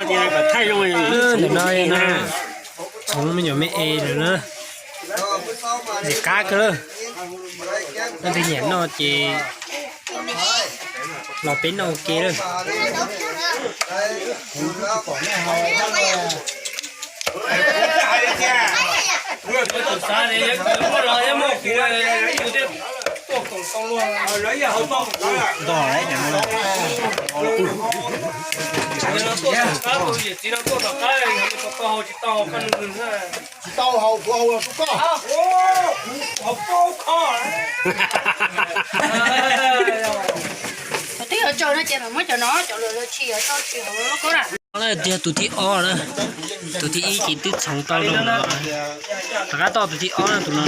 Ntawm no txhoov me nyuam me es lawm na, ntxim qab kawg. Leej twg nyiam noj ces los peb noj ua ke lawm. Tsis tau haus, kuv haus los rau koj. Twb yuav tso no ces muab cov no, cov lawv tsis yuav tso tsis haus lub kub na. Tiag tus thib ob na, tus thib ib ces twb txhoov tau zoo lawm. Rov qab toj tus thib ob na tus no.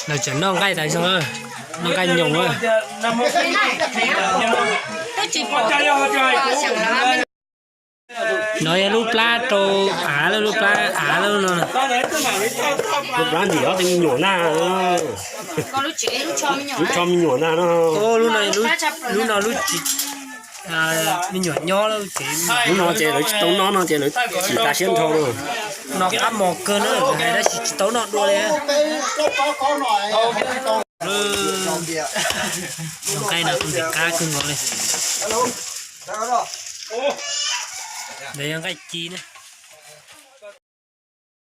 Lawv tseem noj nqaij tas zog, noj nqaij nyoos. No yog lub plab rau av, lub plab av lub no. Lub plab ntim ob tug me nyuam na. Lub tsho me nyuam na no. Lub no lub tsev, me nyuam nyob lub tsev. Lub no ces lawv tsis tau noj no ces lawv tsis tas siab nrho no. No qab mos kawg na, hais tab sis tsis tau noj dua li. Nqaij no kuj ntxim qab kawg nkaus li. Ntawd yog nqaij ci na.